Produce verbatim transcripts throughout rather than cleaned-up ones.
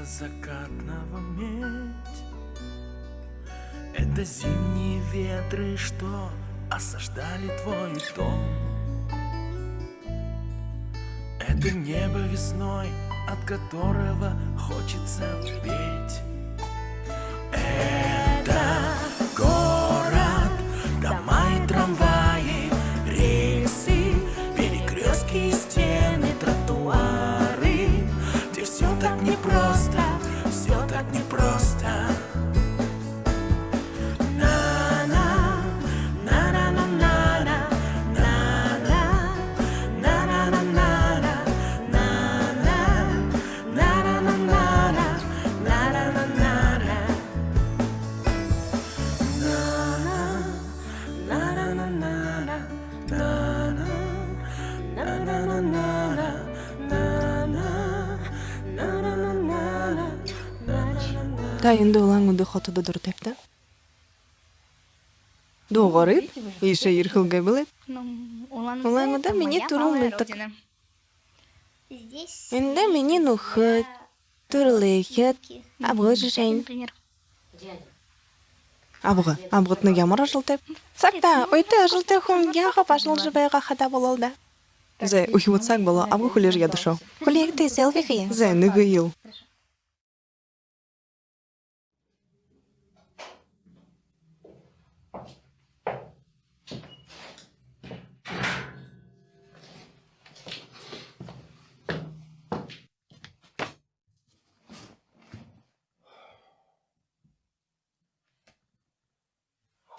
Закатного медь. Это зимние ветры, что осаждали твой дом. Это небо весной, от которого хочется петь. Это город, дома и трамваи, рельсы, перекрёстки и стены, тротуары, где всё так непросто, всё так непросто. Та эндэ Улаан-Үдэ хотодо дуратайбта? Дуугарыт, иишээ ерэхэ гээ бэлэйт. Улаан-Үдэ минии түрэл нютаг. Эндэ минии нүхэд, түрэлхид, абгай жэшээнь. Абгай, абгайтнай ямар ажалтайб? Сагтаа, үетэй ажалтай хүн яахаб, ажаллажа байгаа хадаа болоол даа. Зэ, үхибүүд, саг болоо, абгай хүлеэжэ ядашоо. Хүлеэгты, селфи хэе. Зэ, нэгэ ил.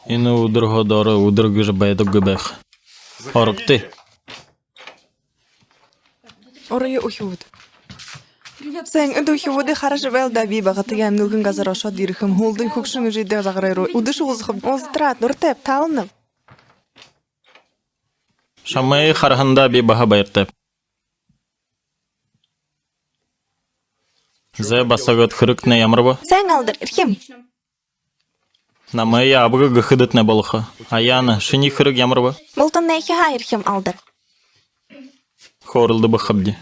Энэ үдэр ходоороо үдэр гэжэ байдаггүй байха. Орогты. Орое, үхибүүд. Сайн, эдэ үхибүүдые хаража байл даа, би багатаяа эмнэлгын газар ошоод ерэхэм, һүүлдэнь хүгшэн эжыдээ загарай руу үдэшэ уулзахаб. Уулзатараа дуратайб, тааланаб. Шамайе хараһандаа би баһа баяртайб. Зэ, басагад, хэрэгтнай ямар бэ? Сайн, Алдар, эрхим. Намайе абгай гэхэдэтнай болохо. Аяна, шинии хэрэг ямар бэ? Бултанай эхи хаа, эрхим Алдар. Хөөрэлдэбэ хабди.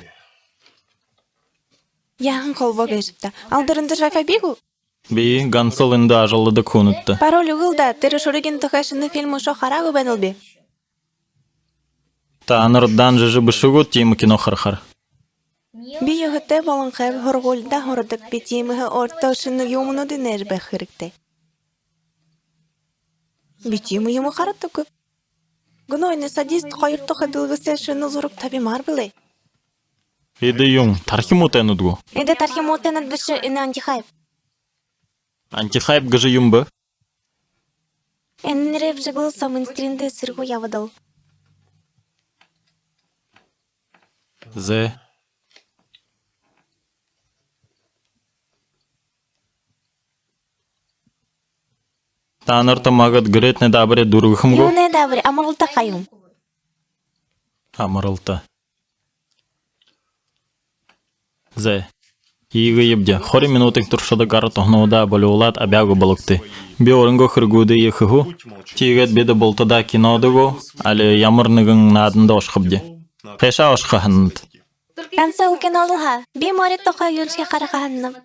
Яаһан холбоо гээшэбта? Алдар, эндэ Wi-Fi бии гү? Бии, гансал эндэ ажалладаг хүнүүдтэ. Пароль үгыл даа, тэрэ шүрэгэй тухай шэнэ фильм үшөө хараагүй байнал би. Таанар дан жэжэ бэшэ гүт тиимэ кино харахаар? Би ёһотой болонхойб, һургуулида һурадаг би, тиимэһээ өөртөө шэнэ юумэнүүдые нээжэ байха хэрэгтэй. Би тиимэ юумэ харадаггүйб. Гүнөөһэд садист хоёр тухай дэлгэсээр шэнэ зураг табимаар бэлэй. Эдэ юун, тархи муутайнууд гү? Эдэ тархи муутайнууд бэшэ, энэ антихайп. Антихайп гэжэ юум бэ? Энэ нэрэ бэшэгэл соо мейнстримдэ сэрэггүй ябадал. Зэ. Таанарта магад гэрэйтнай даабари дүүргэхэм гү? Юунэй даабари, амаралта ха юм. Амаралта. Зэ. Иигэбди, хори минутын туршада гар тоһонуудаа болюулаад, абяагүй бологты. Би өөрынгөө хэрэгүүдые хэхэ гү? Тиигээд бидэ бултадаа кинодо гү, али ямар нэгэн нааданда ошохобди. Хайшаа ошохо һананат? Гансал кино лэ ха. Би море тухай юуншье хараха һананаб.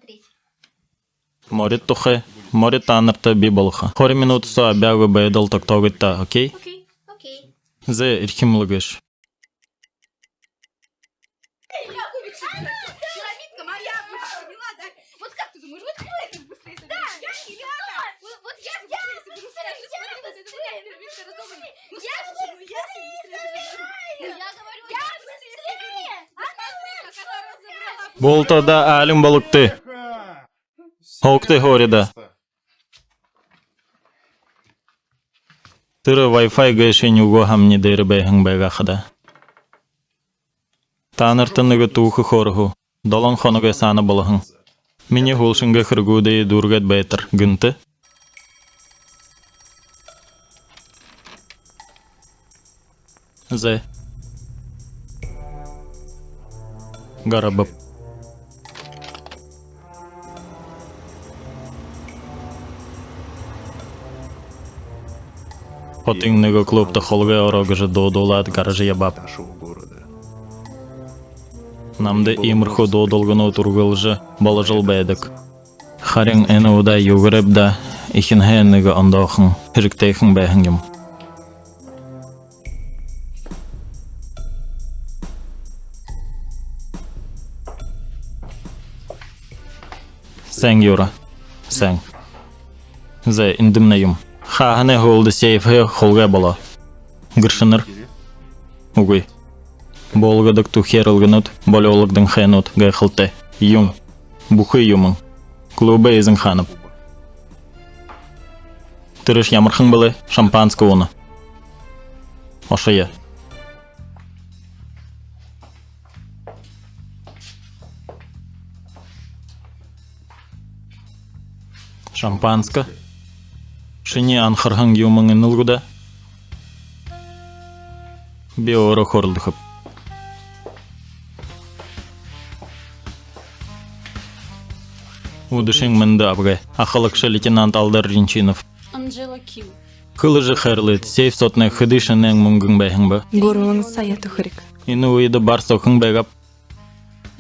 Море тухай, море таанарта бии болохо. Хори минута соо абяагүй байдал тогтоогыт даа, окей? Окей, окей. Зэ, эрхим лэ гээшэ. Бултадаа аалин бологты. Һуугты һуури даа. Тэрэ Wi-Fi гээшэнь үгөө һаамни дээрэ байһан байгаа хадаа. Таанарта нэгэ түүхэ хөөрэхэ гү? Долоон хоногой саана болоһон. Минии һүүлшынгээ хэрэгүүдые дүүргээд байтар гэнтэ. Зэ. Гарабаб. Хотын нэгэ клубта хулгай ороо гэжэ дуудуулаад гаража ябааб. Намда иимэрхүү дуудалганууд үргэлжэ боложол байдаг. Харин энэ удаа юугээрб даа, эхинһээ нэгэ ондоохон, хэрэгтэйхэн байһан юм. Сайн, Юра. Сайн. Зэ, эндэмнай юм. Хааһанай һүүлдэ сейфһээ хулгай болоо? Гэршэнэр? Үгы. Буулгадаг түхеэрэлгэнүүд, болюулагданхайнууд, гайхалтай. Юун? Бүхы юумэн. Клубай эзэн хаанаб? Тэрэш ямархан бэлэй? Шампанскэ ууна. Ошоё. Шампанскэ. Шинии анхарһан юумэн энэл гү даа? Би өөрөө хөөрэлдэхэб. Үдэшын мэндэ абгай. Ахалагша лейтенант Алдар Ринчинов. Анжела Ким. Хэлэжэ хайрлыт, сейф соотнай хэды шэнээн мүнгэн байһан бэ? Гурбан сая түхэриг. Энэ үедэ бар сохин байгааб.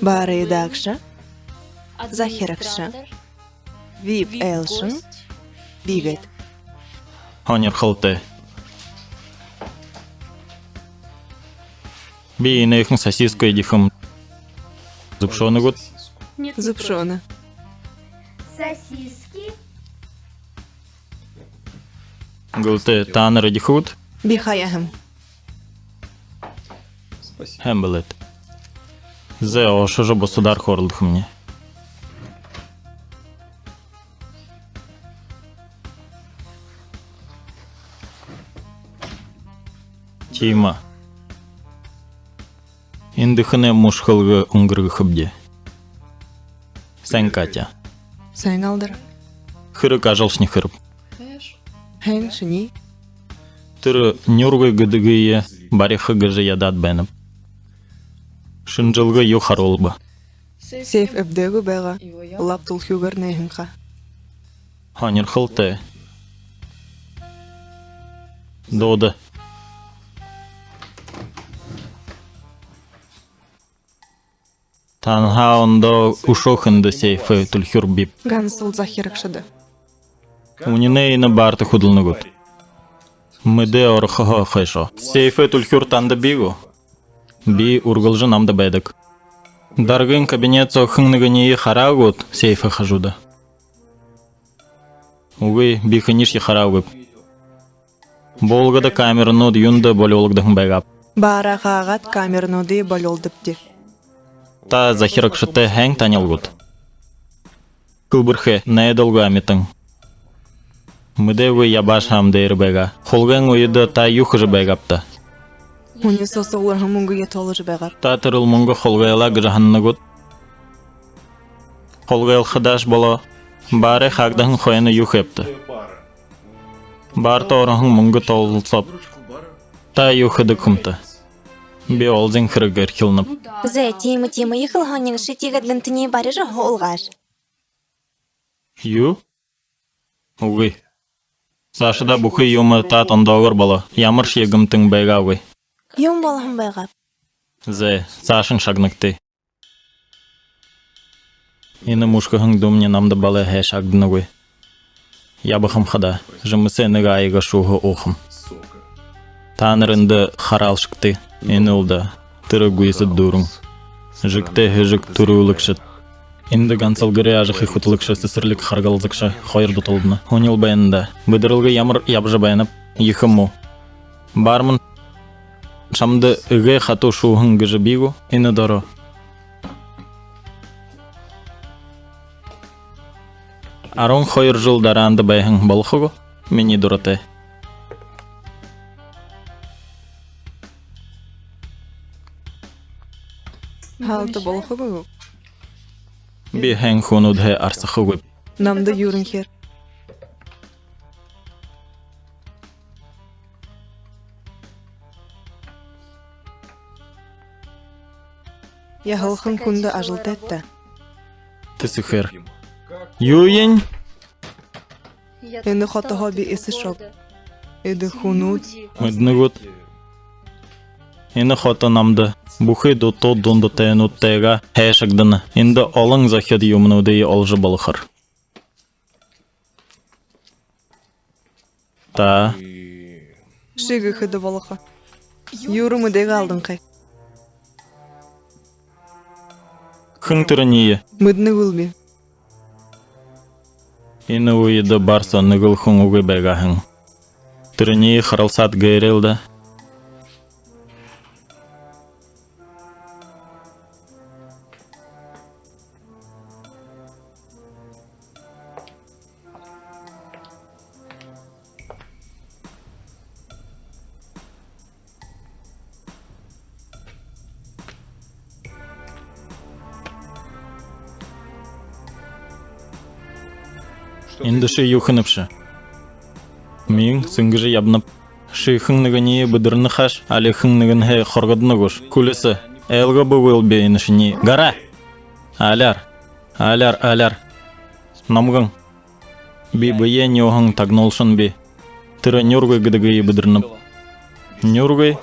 Бары даагша, захирагша, вип айлшан, би гээд. Һонирхолтой. Би энэхэн сосиска эдихэм. Зүбшөөнэ гүт? Зүбшөөнэ. Сосиски. Гэлтэй, таанар эдихэ гүт? Би хаяаһам. Һайн бэлэйт. Зэ, ошожо бусадаар хөөрэлдэхэмни. Тиимэ. Эндэхэнэй мүшхэлгэ үнгэргэхэбди. Сайн, Катя. Сайн, Алдар. Хэрэг ажалшни, хэрэг. Һайн, шинии? Тэрэ Нюргы гэдэгые бариха гэжэ ядаад байнаб. Шэнжэлгэ юу харуулба? Сейф эбдээгүй байгаа. Лаб түлхюугээр нээһэн ха. Һонирхолтой. Дууды. Танһаа ондоо үшөө хэндэ сейф түлхюур биб? Гансал захирагшада. Үнинэй энэ баарта хүдэлнэ гүт? Мэдээ орохоһоо хойшо. Сейф түлхюур танда бии гү? Бии, үргэлжэ намда байдаг. Даргын кабинет соо хэн нэгэниие хараа гүт сейф хажууда? Үгы, би хэниишье хараагүйб. Буулгада камеранууд юундэ болюулагдаһан байгааб? Баараа хаагаад камерануудые болюулдабди. Та захирагшатай һайн танил гүт? Хэлбэрхэй, найдалгүй амитан. Мэдээгүй ябаашаһам дээрэ байгаа. Хулгайн үедэ та юу хэжэ байгаабта? Һүни соо сугларһан мүнгые тоолжо байгааб. Та тэрэл мүнгэ хулгайлаа гэжэ һанана гүт? Хулгайлхадааш болоо. Баарай хаагдаһан хойно юу хээбта? Баарта ороһон мүнгэ тоолсооб. Та юу хэдэг хүмта? Би олзын хэрэг эрхилнэб. Зэ, тиимэ, тиимэ, ехэл һонин, ши тиигээд гэнтэ барижа һуулгааш. Юу? Үгы. Саашадаа бүхы юумэ таад ондоогоор болоо. Ямаршье гэмтэн байгаагүй. Юун болоһон байгааб? Зэ, саашань шагнагты. Энэ мүшхэһэн дүмни намда балай һайшаагданагүй. Ябахам хадаа, жэмэсэй нэгэ аяга шүүһэ уухам. Таанар эндэ хараалшагты, энэ үлдөө. Тэрэ гүйсэд дүүрэн. Жэгтэй һэжэг түрүүлэгшэд. Эндэ гансал гэрэй ажахы хүтэлэгшэ, сэсэрлиг харгалзагша хоёр дуталдана. Һүнил байна даа. Бэдэрэлгэ ямар ябажа байнаб? Ехэ муу. Бармен, шамда эгээ хатуу шүүһэн гэжэ бии гү энэ доро? Арбан хоёр жэл дараанда байһан болохо гү? Минии дуратай. Хаалта болохогүй гү? Би һайн хүнүүдһээ арсахагүйб. Намда юрэнхээр. Яһалхан хүндэ ажалтайт даа. Тэсэхээр. Юуень? Энэ хотоһоо би эсэшооб. Эдэ хүнүүд. Мэдэнэ гүт? Энэ хото намда Бүхы дутуу дундатайнуудтайгаа һайшаагдана. Эндэ олон зохид юумэнүүдые олжо болохор. Та. Ши гэхэдэ болохо. Юрэ мэдээгүй алданхай. Хэн тэрэниие? Мэдэнэгүйл би. Энэ үедэ барса нэгэл хүн үгы байгаа һэн. Тэрэниие харалсаад гээрэл даа. Эндэ ши юу хэнэбши? Мин сэнгэжэ ябанаб. Ши хэн нэгэниие бэдэрнэ хаш, али хэн нэгэнһээ хоргодоно гүш? Хүлисэ. Айлгабагүйл би энэ шинии. Гара! Аляар. Аляар, аляар. Номгон. Би бэеэ нюуһан тагнуулшан би. Тэрэ нюургүй гэдэгые бэдэрнэб. Нюургүй?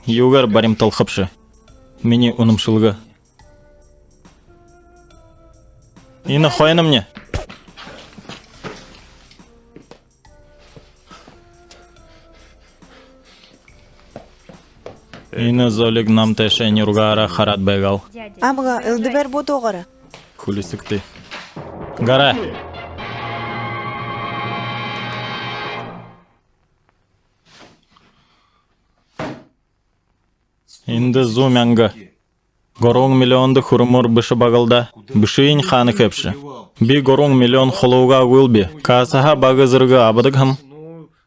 Юугээр баримталхабши? Минии үнэмшэлгэ. Энэ хойномни. Энэ золиг нам тээшээ нюургаараа хараад байгаал. Абга, элдэбээр бү дуугаарай. Хүлисэгты. Гара. Эндэ зуу мянга. Гурбан миллиондо хүрэмөөр бэшэ багал даа. Бэшыень хаана хэбши? Би гурбан миллион хулуугаа үгыл би. Кассаһаа бага зэргэ абадаг һэм.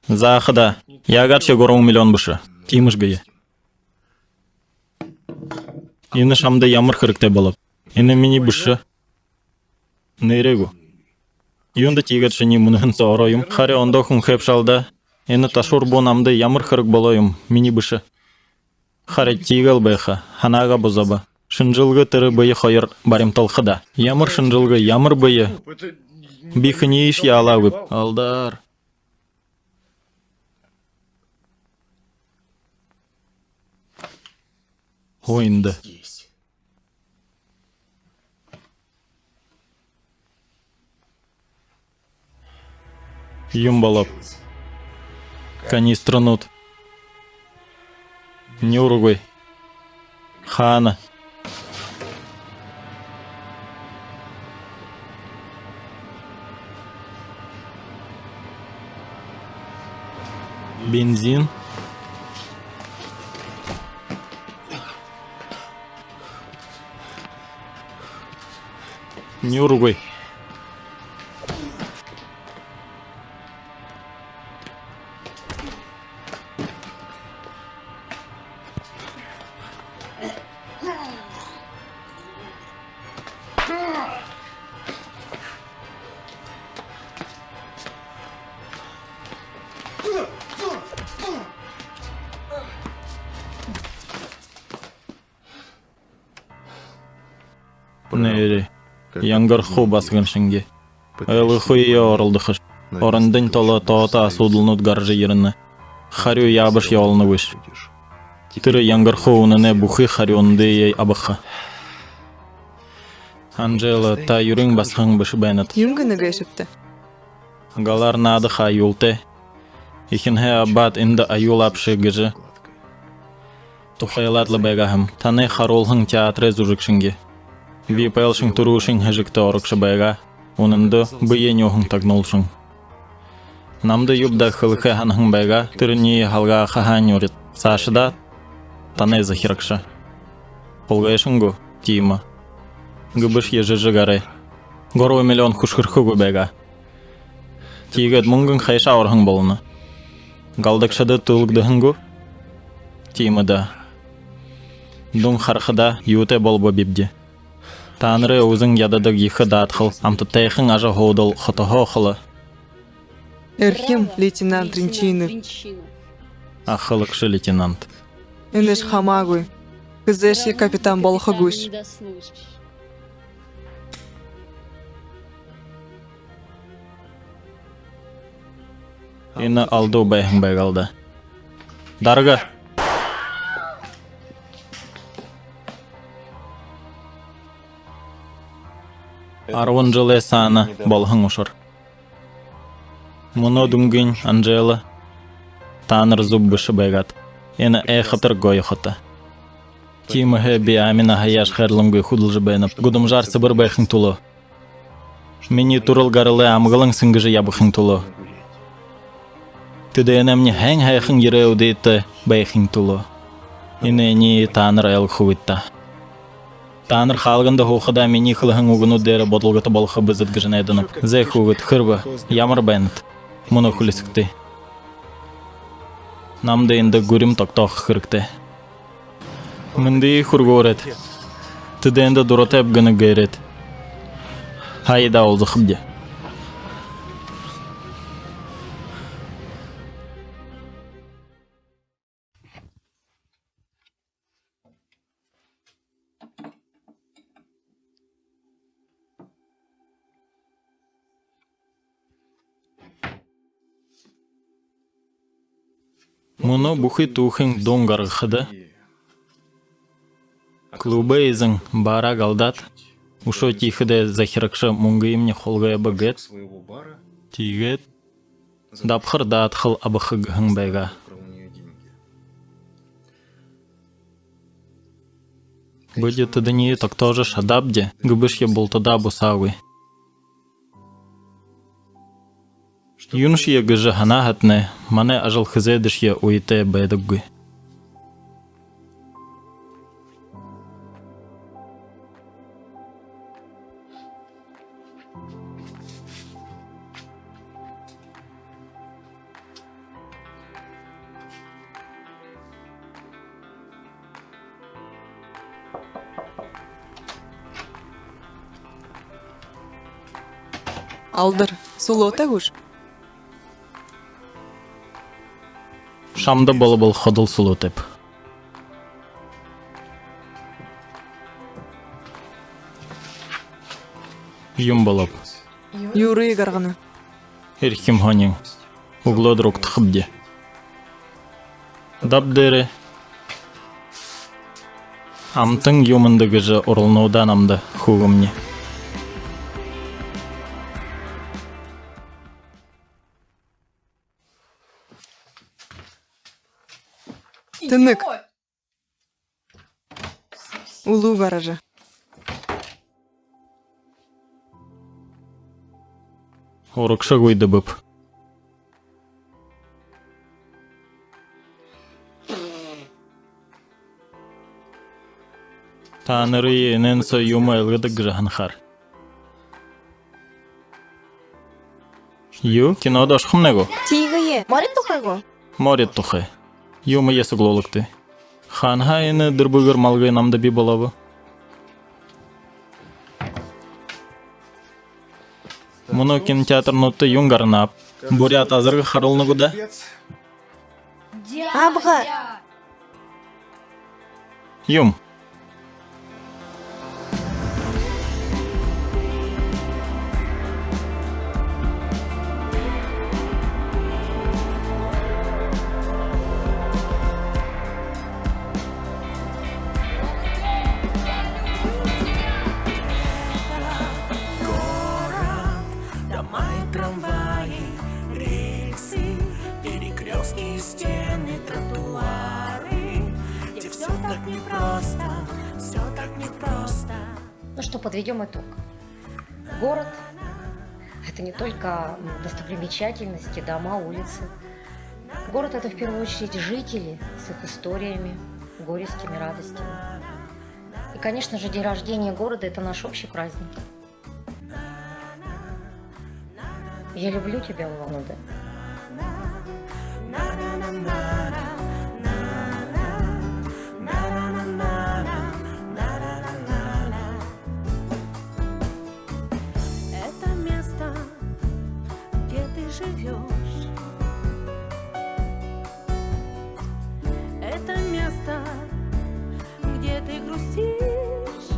Зааха даа. Яагаадшье гурбан миллион бэшэ. Тиимэшье бии. Энэ шамда ямар хэрэгтэй болооб? Энэ минии бэшэ. Нээрээ гү? Юундэ тиигээд шинии мүнөөхин соо ороо юм? Харин ондоо хүн хэбши даа. Энэ ташуур бү намда ямар хэрэг болоо юм? Минии бэшэ. Харин тиигээл байха, һанаагаа бузаба. Шэнжэлгэ тэрэ бэе хоёр баримталха даа. Ямар шэнжэлгэ, ямар бэе? Би хэнииешье алаагүйб. Алдаар. Хойнда. Юм болооб. Канистранууд. Нюургүй. Хаана? Бензин. Нюургүй. Нээрээ, янгар хуу басаган шэнги. Ойлгохоёо оролдохош. Орондонь толо тоото асуудалнууд гаража ерэнэ. Харюу яабашье олоногүйш. Тэрэ янгар хуу үнэнэй бүхы харюунуудые абаха. Анжела, та юрын басаган бэшэ байнат. Юун гэнэ гээшэбта? Галаар наадаха аюултай. Эхинһээ абаад эндэ аюул абашаг гэжэ тухайлаад лэ байгаа һэм. Танай харуулһан театрай зүжэгшэнги. Би пэлшэн түрүүшын һэжэгтэ орогшо байгаа. Үнэндөө бэеэ нюуһан тагнуулшан. Намда юуб даа хэлэхэ һанаһан байгаа, тэрэниие һалгаахаһаань урид. Саашадаа танай захирагша. Хулгайшан гү? Тиимэ. Гэбэшье жэжэг арай. Гурбан миллион хүшэрхэгүй байгаа. Тиигээд мүнгэн хайшаа ороһон болоно? Галдагшадта түлэгдэһэн гү? Тиимэ даа. Дүн харахадаа юутэй болобобибди. Таанарай үзэн ядадаг ехэ даатхал, амтатайхан ажаһуудал хотоһоо холо. Эрхим лейтенант Ринчинов. Ахалагша лейтенант. Энэш хамаагүй. Хэзээшье капитан болохогүйш. Энэ алдуу байһан байгаал даа. Дарга. Арбан жэлэй саана болоһон ушар. Мүнөө дүнгынь, Анжела, таанар зүб бэшэ байгаат. Энэ айхатар гоё хото. Тиимэһээ би Амина һаяаш хайрлангүй хүдэлжэ байнаб. Гудамжаар сэбэр байхын түлөө. Минии түрэл гаралай амгалан сэнгэжэ ябахын түлөө. Тэдэнэймни һайн һайхан ерээдүйтэй байхын түлөө. Энээниие таанар ойлгохогүйт даа. Таанар хаалганда һуухадаа минии хэлэһэн үгэнүүд дээрэ бодолгото болохо бэзэт гэжэ найданаб. Зай, хүүгэд, хэрбээ ямар байнат, мүнөө хүлисэгты. Намда эндэ гүрим тогтоохо хэрэгтэй. Мэндые хүргөөрэйт. Тэдээндэ дуратайб гэнэ гээрээт. Һаяда уулзахабди. Мүнөө бүхы түүхын дуун гаргахада, клубай эзэн баараа алдаад, үшөө тиихэдээ захирагша мүнгыемни хулгайба гээд, тиигээд дабхар даатхал абаха гэһэн байгаа. Бидэ тэдэниие тогтоожо шадаабди, гэбэшье бултадаа бусаагүй. Юуншье гэжэ һанаа һаатнай, манай ажал хэзээдэшье уйтай байдаггүй. Алдар, сүлөөтэй гүш? Шамда болбол ходол сүлөөтэйб. Юун болооб? Юрые гаргана. Эрхим һонин. Үглөөдэр угтахабди. Даб дээрэ амтан юумэндэ гэжэ уралнуудаа намда, хүүгэмни. Тэнэг. Үлүү гаража. Урагшаа гүйдэбэб. Таанарые энээн соо юумэ ойлгодог гэжэ һанахаар. Юу, кинодо ошохомнай гү? Тиигэе. Морин тухай гү? Морин тухай. Юумэ ясаглуулагты. Хаанаһаа энэ дэрбэгэр малгай намда бии болооб? Мүнөө кинотеатрнуудта юун гаранаб? Буряад азарга харуулна гү даа? Абга. Юум. Город, дома и трамваи, рельсы, перекрёстки и стены, тротуары, где всё так непросто, всё так непросто. Ну что, подведём итог. Город — это не только, м, достопримечательности, дома, улицы. Город — это в первую очередь жители с их историями, горестями, радостями. И, конечно же, день рождения города — это наш общий праздник. Я люблю тебя, Улан-Удэ. Это место, где ты живёшь. Это место, где ты грустишь.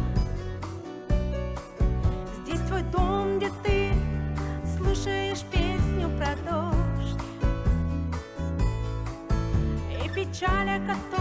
Здесь твой дом, где ты слушаешь песню про дождь. И печаль, о которой